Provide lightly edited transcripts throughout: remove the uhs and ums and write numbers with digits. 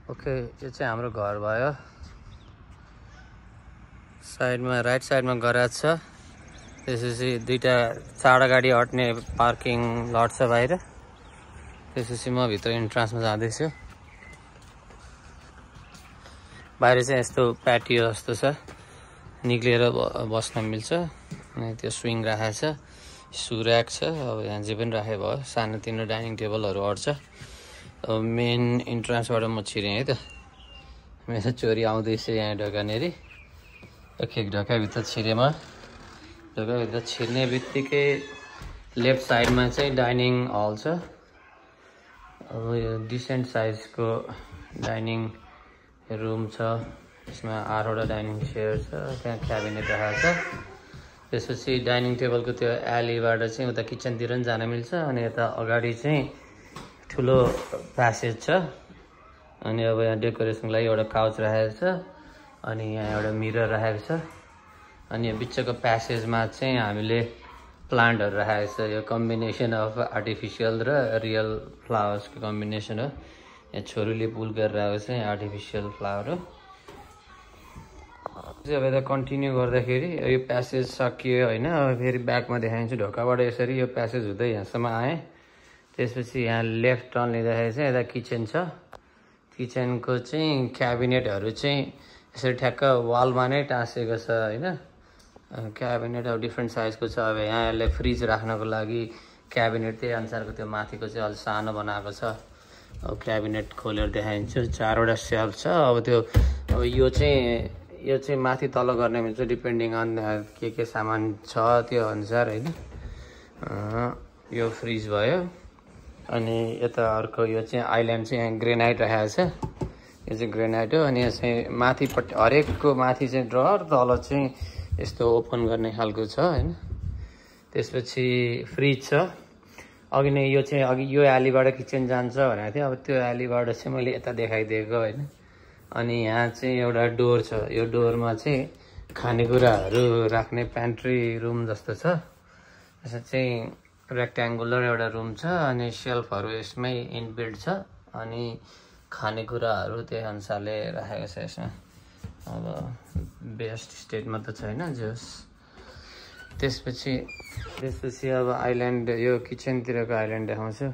Okay, यो चाहिँ हाम्रो घर भयो। साइडमा राइट साइडमा गराज छ। त्यसपछि दुईटा चाडा गाडी अट्ने पार्किङ लट छ बाहिर। त्यसपछि म भित्र इन्ट्रान्समा जाँदैछु। बाहिर चाहिँ यस्तो प्याटियो जस्तो छ, निक्लिएर बस्न मिल्छ। अनि त्यो स्विङ राखेको छ, सु ऱ्याक छ। अब यहाँ जे पनि राखे भयो, सानोतिनो डाइनिङ टेबलहरू अट्छ। अब मेन इन्ट्रान्सबाट म छिरेँ है त। मेरो चोरी आउँदैछ यहाँ ढोकानेरि। एक ढोकाभित्र छिरेँ म। ढोकाभित्र छिर्ने बित्तिकै लेफ्ट साइडमा चाहिँ डाइनिङ हल छ। अब यो डिसेन्ट साइजको डाइनिङ रुम छ। यसमा 8वटा डाइनिङ चेयर छ। त्यहाँ क्याबिनेट राखेको छ। त्यसपछि डाइनिङ टेबलको त्यो एलीबाट चाहिँ उता किचनतिर पनि जान मिल्छ। अनि यता अगाडि चाहिँ ठुलो प्यासेज छ। अनि अब यहाँ डेकोरेसनको लागि एउटा काउच राखेको छ। अनि यहाँ एउटा मिरर राखेको छ। अनि यो बिचको प्यासेजमा चाहिँ हामीले प्लान्टहरू राखेको छ। यो कम्बिनेसन अफ आर्टिफिसियल र रियल फ्लावर्सको कम्बिनेसन हो। यहाँ छोरीले पुल गरेर आएको छ, यहाँ आर्टिफिसियल फ्लावर हो। अब यता कन्टिन्यू गर्दाखेरि यो प्यासेज सकियो होइन। अब फेरि ब्याकमा देखाइन्छु। ढोकाबाट यसरी यो प्यासेज हुँदै यहाँसम्म आएँ। त्यसपछि यहाँ लेफ्ट टर्न लिँदाखेरि चाहिँ यता किचन छ। किचनको चाहिँ क्याबिनेटहरू चाहिँ यसरी ठ्याक्क वालमा नै टाँसेको छ होइन। क्याबिनेट अब डिफ्रेन्ट साइजको छ। अब यहाँ यसलाई फ्रिज राख्नको लागि क्याबिनेट त्यही अनुसारको त्यो माथिको चाहिँ अलिक सानो बनाएको छ। अब क्याबिनेट खोलेर देखाइन्छु। 4वटा सेल्फ छ। अब त्यो अब यो चाहिँ माथि तल गर्ने मिल्छ, डिपेन्डिङ अन के सामान छ त्यो अनुसार होइन। यो फ्रिज भयो। अनि यता अर्को यो चाहिँ आइल्यान्ड चाहिँ यहाँ ग्रेनाइट राखेको छ। यो चाहिँ ग्रेनाइट हो। अनि यो चाहिँ माथिपट्टि हरेकको माथि चाहिँ ड्रर, तल चाहिँ यस्तो ओपन गर्ने खालको छ होइन। त्यसपछि फ्रिज छ। अघि नै यो चाहिँ अघि यो एलीबाट किचन जान्छ भनेको थिएँ। अब त्यो एलीबाट चाहिँ मैले यता देखाइदिएको होइन। अनि यहाँ चाहिँ एउटा डोर छ। यो डोरमा चाहिँ खानेकुराहरू राख्ने प्यान्ट्री रुम जस्तो छ। यसमा चाहिँ रेक्ट्याङ्गुलर एउटा रुम छ। अनि सेल्फहरू यसमै इनबिल्ड छ। अनि खानेकुराहरू त्यही अनुसारले राखेको छ यसमा। अब बेस्ट स्टेटमा त छैन जोस्। त्यसपछि अब आइल्यान्ड, यो किचनतिरको आइल्यान्ड देखाउँछु।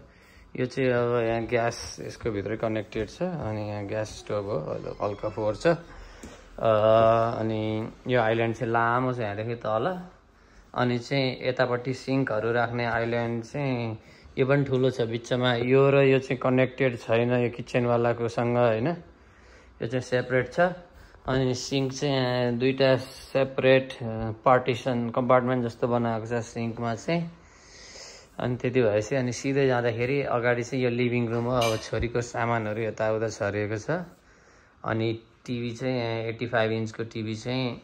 यो चाहिँ अब यहाँ ग्यास यसको भित्रै कनेक्टेड छ। अनि यहाँ ग्यास स्टोभ हो, हल्का फोहोर छ। अनि यो आइल्यान्ड चाहिँ लामो छ यहाँदेखि तल। अनि चाहिँ यतापट्टि सिङ्कहरू राख्ने आइल्यान्ड चाहिँ यो पनि ठुलो छ बिचमा। यो र यो चाहिँ कनेक्टेड छैन यो किचनवालाकोसँग होइन। यो चाहिँ सेपरेट छ। अनि सिङ्क चाहिँ दुईवटा सेपरेट पार्टिसन कम्पार्टमेन्ट जस्तो बनाएको छ सिङ्कमा चाहिँ। अनि त्यति भएपछि अनि सिधै जाँदाखेरि अगाडि चाहिँ यो लिभिङ रुम हो। अब छोरीको सामानहरू यताउता छरिएको छ। अनि टिभी चाहिँ 85 इन्चको टिभी चाहिँ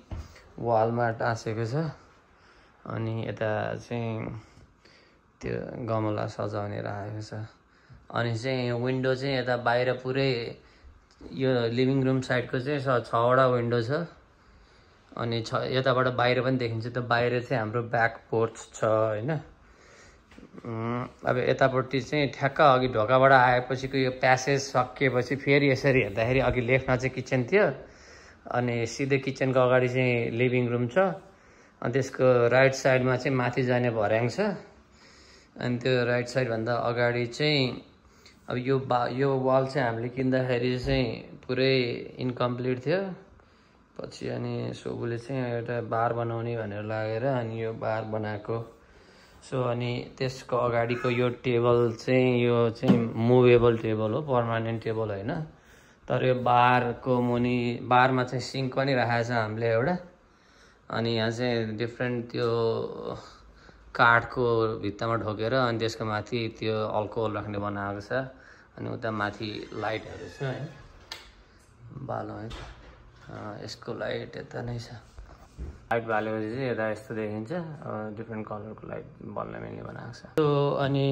वालमा टाँसेको छ। अनि यता चाहिँ त्यो गमला सजाउने राखेको छ। अनि चाहिँ विन्डो चाहिँ यता बाहिर पुरै यो लिभिङ रुम साइडको चाहिँ 6वटा विन्डो छ। अनि यताबाट बाहिर पनि देखिन्छ। त्यो बाहिर चाहिँ हाम्रो ब्याक पोर्च छ होइन। अब यतापट्टि चाहिँ ठ्याक्क अघि ढोकाबाट आएपछिको यो प्यासेज सकिएपछि फेरि यसरी हेर्दाखेरि अघि लेफ्टमा चाहिँ किचन थियो। अनि सिधै किचनको अगाडि चाहिँ लिभिङ रुम छ। अनि त्यसको राइट साइडमा चाहिँ माथि जाने भर्याङ छ। अनि त्यो राइट साइडभन्दा अगाडि चाहिँ अब यो वाल चाहिँ हामीले किन्दाखेरि चाहिँ पुरै इन्कम्प्लिट थियो। पछि अनि सोबुले चाहिँ एउटा बार बनाउने भनेर लागेर अनि यो बार बनाएको। सो अनि त्यसको अगाडिको यो टेबल चाहिँ यो चाहिँ मुभेबल टेबल हो, पर्मानेन्ट टेबल होइन। तर यो बारको मुनि बारमा चाहिँ सिङ्क पनि राखेको छ हामीले एउटा। अनि यहाँ चाहिँ डिफ्रेन्ट त्यो काठको भित्तामा ढोकेर अनि त्यसको माथि त्यो अल्कोहल राख्ने बनाएको छ। अनि उता माथि लाइटहरू छ है, बालो है। यसको लाइट यता नै छ। लाइट बालेपछि चाहिँ यता यस्तो देखिन्छ। डिफ्रेन्ट कलरको लाइट बल्न मिल्ने बनाएको छ। अनि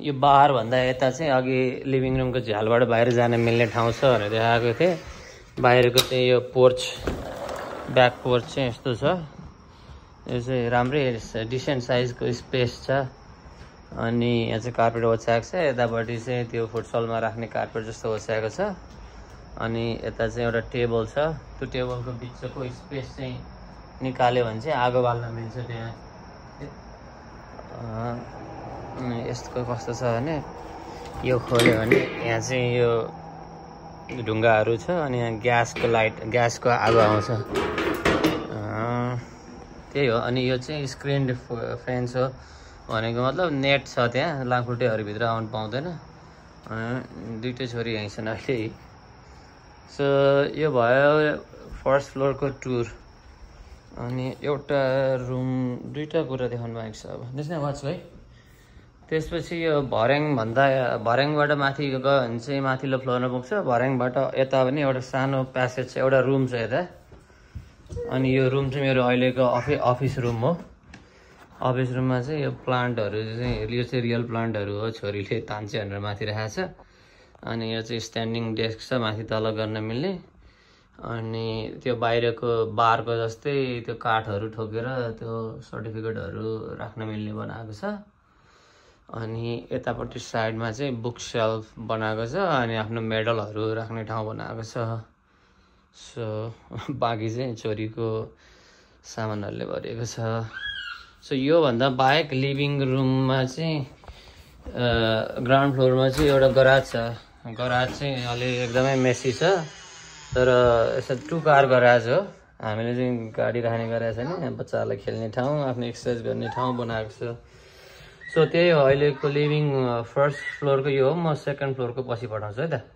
यो बारभन्दा यता चाहिँ अघि लिभिङ रुमको झ्यालबाट बाहिर जान मिल्ने ठाउँ छ भनेर देखाएको थिएँ। बाहिरको चाहिँ यो पोर्च, ब्याक पोर्च चाहिँ यस्तो छ। यो चाहिँ राम्रै डिसेन्ट साइजको स्पेस छ। अनि यहाँ चाहिँ कार्पेट ओछ्याएको छ। यतापट्टि चाहिँ त्यो फुटसलमा राख्ने कार्पेट जस्तो ओछ्याएको छ। अनि यता चाहिँ एउटा टेबल छ त्यो टेबलको बिचको स्पेस चाहिँ निकाल्यो भने चाहिँ आगो बाल्न मिल्छ त्यहाँ यस्तो कस्तो छ भने यो खोल्यो भने यहाँ चाहिँ यो ढुङ्गाहरू छ अनि यहाँ ग्यासको आगो आउँछ त्यही हो अनि यो चाहिँ स्क्रिन फेन्स हो भनेको मतलब नेट छ त्यहाँ लामखुट्टेहरू भित्र आउनु पाउँदैन दुईटै छोरी यहीँ छन् अहिले सो यो भयो फर्स्ट फ्लोरको टुर अनि एउटा रुम दुईटा कुरा देखाउनु बाँकी छ अब त्यसमा वाच है त्यसपछि यो भर्याङबाट माथि गयो भने चाहिँ माथिल्लो फ्लोरमा पुग्छ भर्याङबाट यता पनि एउटा सानो प्यासेज छ एउटा रुम छ यता अनि यो रुम चाहिँ मेरो अहिलेको अफिस रुम हो अफिस रुममा चाहिँ यो प्लान्टहरू चाहिँ यो चाहिँ रियल प्लान्टहरू हो छोरीले तान्छे भनेर माथि राखेको छ अनि यो चाहिँ स्ट्यान्डिङ डेस्क छ माथि तल गर्न मिल्ने अनि त्यो बाहिरको बारको जस्तै त्यो काठहरू ठोकेर त्यो सर्टिफिकेटहरू राख्न मिल्ने बनाएको छ अनि यतापट्टि साइडमा चाहिँ बुक सेल्फ बनाएको छ अनि आफ्नो मेडलहरू राख्ने ठाउँ बनाएको छ सो बाँकी चाहिँ छोरीको सामानहरूले भरिएको छ सो योभन्दा बाहेक लिभिङ रुममा चाहिँ ग्राउन्ड फ्लोरमा चाहिँ एउटा गराज छ गराज चाहिँ अलि एकदमै मेसी छ तर यसो 2 कार गराज हो हामीले चाहिँ गाडी राख्ने गराज छैन बच्चाहरूलाई खेल्ने ठाउँ आफ्नो एक्सर्साइज गर्ने ठाउँ बनाएको छ सो त्यही हो अहिलेको लिभिङ फर्स्ट फ्लोरको यो हो म सेकेन्ड फ्लोरको पछि पठाउँछु है त